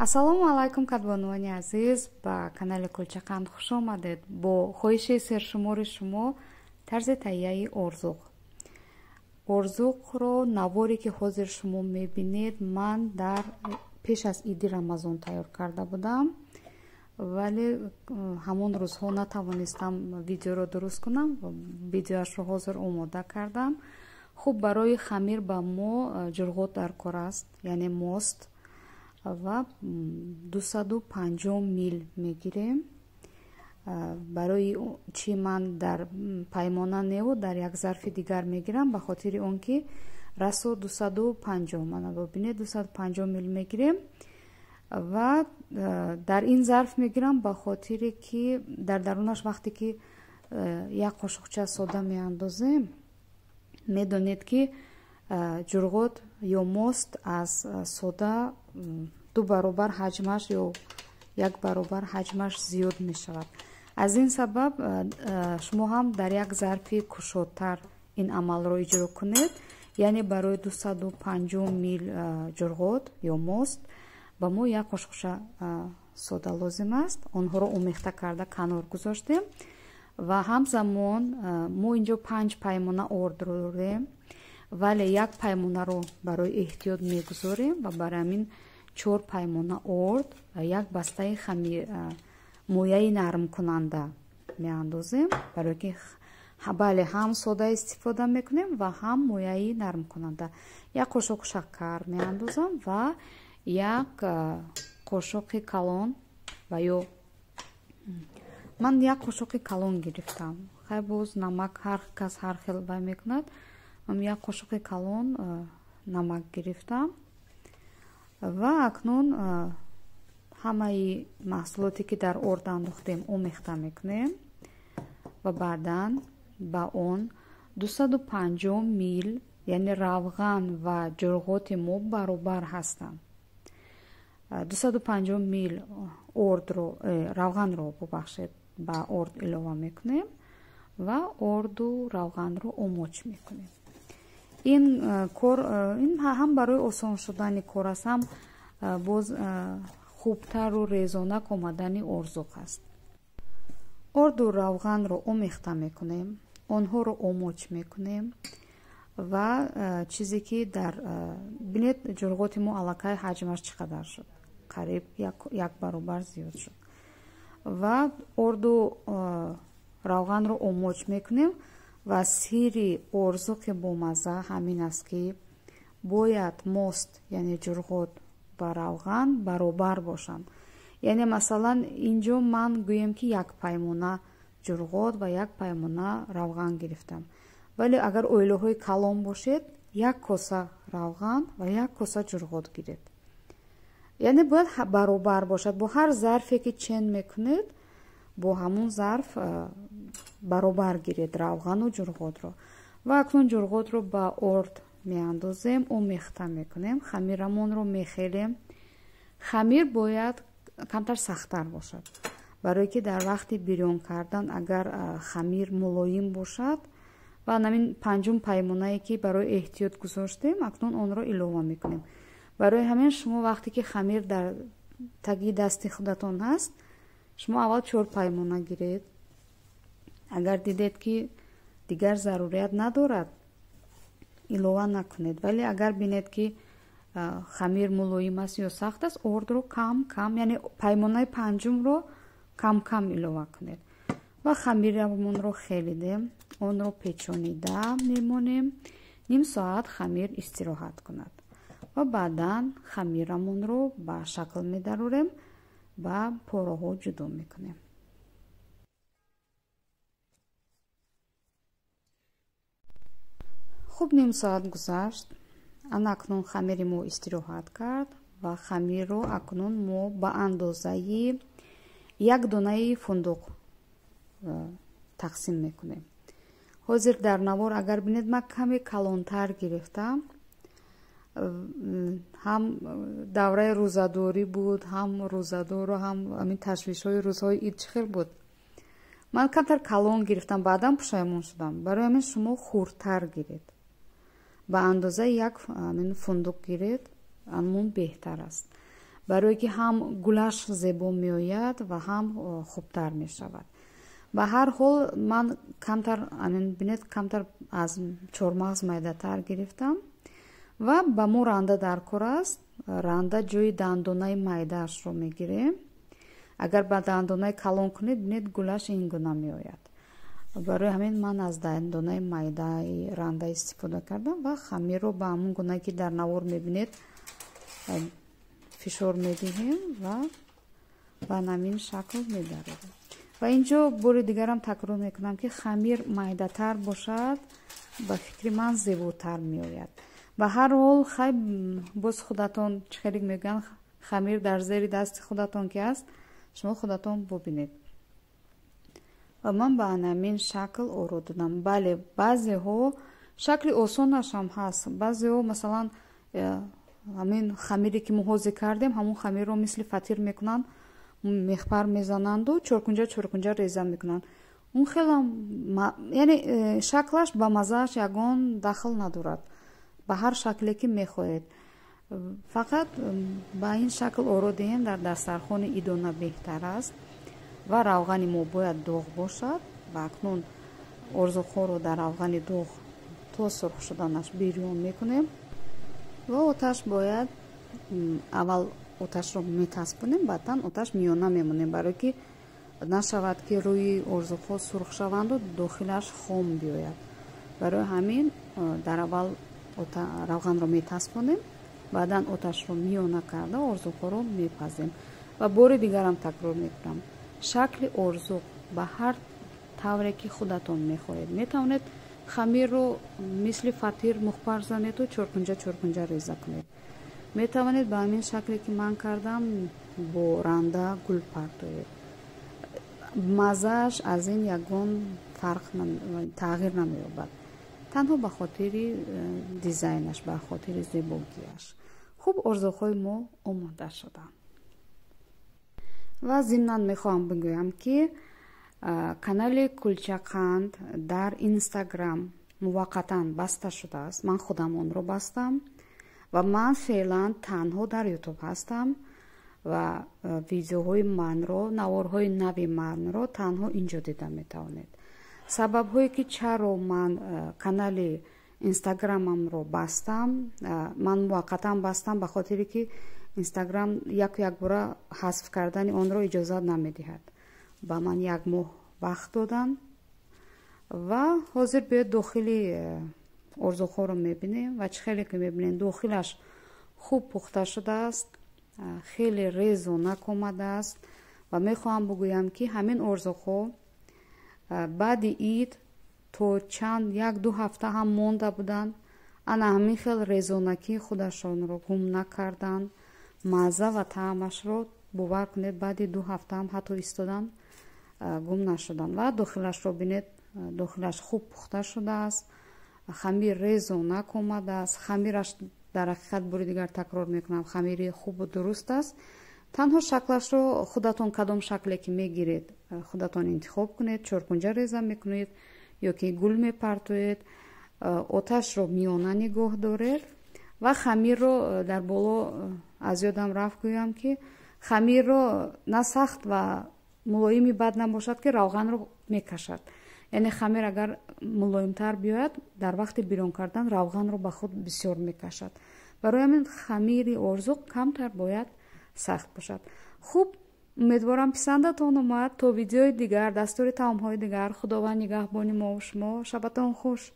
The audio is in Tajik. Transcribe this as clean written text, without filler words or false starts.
Ассалому алайкум, кадбонувони азиз, ба канали Кулчақанд хуш омадед. Бо хоҳиши сершумори шумо тарзи таҳияи орзуқ. Орзуқро наворе ки ҳозир шумо мебинед, ман дар пеш аз иди Рамазон тайёр карда будам, вале ҳамон рӯзҳо натавонистам видеоро дуруст кунам. Видеоашро ҳозир омода кардам. Хуб, барои хамир ба мо ҷурғот дар кор аст, яъне мост, ва 250 мил мегирем. Барои чӣ ман дар паймона неву дар як зарфи дигар мегирам? Ба хотири он ки расо 250, мана бибинед, 250 мил мегирем ва дар ин зарф мегирам, ба хотире ки дар дарунаш вақте ки як қошуқча сода меандозем, медонед ки ҷурғот ё мост аз сода 2 баробар ҳаҷмаш ё 1 баробар ҳаҷмаш зиёд мешавад. Аз ин сабаб шумо ҳам дар як зарфи кушодтар ин амалро иҷро кунед. Яъне барои 250 мил ҷурғот ё мост ба мо як қошуқча сода лозим аст. Онҳоро омехта карда канор гузоштем ва ҳамзамон мо инҷо 5 паймона орд дорем, вале як паймонаро барои эҳтиёт мегузорем ва барои ҳамин 4 паймона орд ва як бастаи хамир мояи нармкунанда меандозем, барои ки бале ҳам сода истифода мекунем ва ҳам мояи нармкунанда. Як қошуқ шакар меандозам ва як қошуқи калон, ва ё ман як қошуқи калон гирифтам. Хай, боз намак ҳар кас ҳар хел вай мекунад. Ман як қошуқи калон намак гирифтам ва акнун ҳамаи маҳсулоте ки дар орд андохтем омехта мекунем ва баъдан ба он 250 мил, яъне равған ва ҷурғоти мо баробар ҳастанд. 250 мил ордро, равғанро, бубахшед, ба орд илова мекунем ва орду равғанро омоч мекунем. Ин кор ин ҳам барои осон шудани кор аст, ҳам боз хубтару резонак омадани орзуқ аст. Орду равғанро омехта мекунем, онҳоро омоч мекунем ва чизе ки дар бинед, ҷурғоти мо аллакай ҳаҷмаш чӣ қадар шуд, қариб як баробар зиёд шуд. Ва орду равғанро омоч мекунем ва сири орзуқи бомазза ҳамин аст ки бояд мост, яъне ҷурғот ва равған баробар бошанд. Яъне масалан инҷо ман гӯем ки як паймона ҷурғот ва як паймона равған гирифтам, вале агар оилаҳои калон бошед, як коса равған ва як коса ҷурғот гиред. Яъне бояд баробар бошад. Бо ҳар зарфе ки чен мекунед, бо ҳамун зарф баробар гиред равғану ҷурғотро. Ва акнун ҷурғотро ба орд меандозем, омехта мекунем, хамирамонро мехелем. Хамир бояд камтар сахттар бошад, барое ки дар вақти бирён кардан агар хамир мулоим бошад, ва ҳамин панҷум паймонае ки барои эҳтиёт гузоштем, акнун онро илова мекунем. Барои ҳамин шумо вақте ки хамир дар таги дасти худатон ҳаст, шумо аввал 4 паймона гиред. Агар дидед ки дигар зарурият надорад, илова накунед. Вале агар бинед ки хамир мулоим аст ё сахт аст, ордро кам кам, яъне паймонаи панҷумро кам кам илова кунед. Ва хамирамонро хелидем, онро печонида мемонем, ним соат хамир истироҳат кунад ва баъдан хамирамонро ба шакл медарорем, ба пораҳо ҷудо мекунем. Хуб, ним соат гузашт. Ана акнун хамири мо истироҳат кард ва хамирро акнун мо ба андозаи як донаи фундуқ тақсим мекунем. Ҳозир дар навор агар бинед, ман каме калонтар гирифтам. Ҳам давраи рӯзадорӣ буд, ҳам рӯзадору, ҳам ҳамин ташвишҳои рӯзҳои ид чӣ хел буд. Ман камтар калон гирифтам, баъдан пушаймон шудам. Барои ҳамин шумо хурдтар гиред, ба андозаи як фундуқ гиред, ҳамун беҳтар аст. Барое ки ҳам гулаш зебо меояд ва ҳам хубтар мешавад. Ба ҳар ҳол, ман камтар, бинед, камтар аз чормағз майдатар гирифтам ва ба мо ранда дар кор аст. Ранда ҷои дандонаи майдаашро мегирем. Агар ба дандонаи калон кунед, бинед, гулаш ин гуна меояд. Барои ҳамин ман аз дандонаи майдаи ранда истифода кардам ва хамирро ба ҳамон гуна, ки дар навор мебинед, фишор медиҳем ва ба ҳамин шакл медарорем. Ва инҷо бори дигарам такрор мекунам, ки хамир майдатар бошад, ба фикри ман, зеботар меояд. Ба ҳар ҳол, хай, боз худатон, чӣ хеле мегӯянд, хамир дар зери дасти худатон ки аст, шумо худатон бубинед. Ва ман ба ҳамин шакл оро додам. Бале, баъзеҳо шакли осонашам ҳаст. Баъзеҳо, масалан, ҳамин хамире, ки мо ҳозир кардем, ҳамон хамирро мисли фатир мекунанд, мехпар мезананду чоркунҷа чоркунҷа реза мекунанд. Он хелам, яъне шаклаш ба маззааш ягон дахл надорад. Ба ҳар шакле, ки мехоҳед, фақат ба ин шакл оро диҳем, дар дастархони идона беҳтар аст. Ва равғани мо бояд доғ бошад. Ва акнун орзуқҳоро дар равғани доғ то сурх шуданаш бирён мекунем ва оташ бояд, аввал оташро метаспонем, баъдан оташ миёна мемонем, барое ки нашавад, ки рӯи орзуқҳо сурх шаванду дохилаш хом биёяд. Барои ҳамин дар аввал равғанро метаспонем, баъдан оташро миёна карда орзуқҳоро мепазем. Ва бори дигарам такрор мекунам: шакли орзуқ ба ҳар тавре, ки худатон мехоҳед. Метавонед хамирро мисли фатир мухпар занеду чоркунҷа чоркунҷа реза кунед, метавонед ба ҳамин шакле, ки ман кардам, бо ранда гул партоед. Маззааш аз ин ягон фарқ, тағйир намеёбад, танҳо ба хотири дизайнаш, ба хотири зебогиаш. Хуб, орзуҳои мо омода шуданд. Ва зимнан мехоҳам бигӯям, ки канали Кулчақанд дар Инстаграм муваққатан баста шудааст. Ман худам онро бастам ва ман феълан танҳо дар Ютуб ҳастам ва видеоҳои манро, наворҳои нави манро танҳо инҷо дида метавонед. Сабабҳое, ки чаро ман канали Инстаграмамро бастам: ман муваққатан бастам, ба хотире ки Инстаграм яку якбора ҳазф кардани онро иҷозат намедиҳад. Ба ман як моҳ вақт доданд. Ва ҳозир биёед, дохили орзуҳоро мебинем. Ва чӣ хеле ки мебинем, дохилаш хуб пухта шудааст, хеле резонак омадааст. Ва мехоҳам бигӯям, ки ҳамин орзуҳо баъди ид то чанд, як ду ҳафта ҳам монда буданд, ана ҳамин хел резонакии худашонро гум накарданд. Мазза ва таъмашро, бовар кунед, баъди 2 ҳафтаам ҳатто истодан гум нашуданд. Ва дохилашро бинед, дохилаш хуб пухта шудааст, хамир резонак омадааст. Хамираш дар ҳақиқат, бори дигар такрор мекунам, хамири хубу дуруст аст. Танҳо шаклашро худатон, кадом шакле ки мегиред, худатон интихоб кунед: чоркунҷа реза мекунед ё ки гул мепартоед. Оташро миёна нигоҳ доред. Ва хамирро дар боло аз ёдам рафт гӯям, ки хамирро на сахт ва мулоими бад набошад, ки равғанро мекашад. Яъне хамир агар мулоимтар биёяд, дар вақти бирён кардан равғанро ба худ бисёр мекашад. Барои ҳамин хамири орзуқ камтар бояд сахт бошад. Хуб, умедворам, писандатон омад. То видеои дигар, дастури таомҳои дигар, Худованд нигаҳбони мо шумо. Шабатон хуш.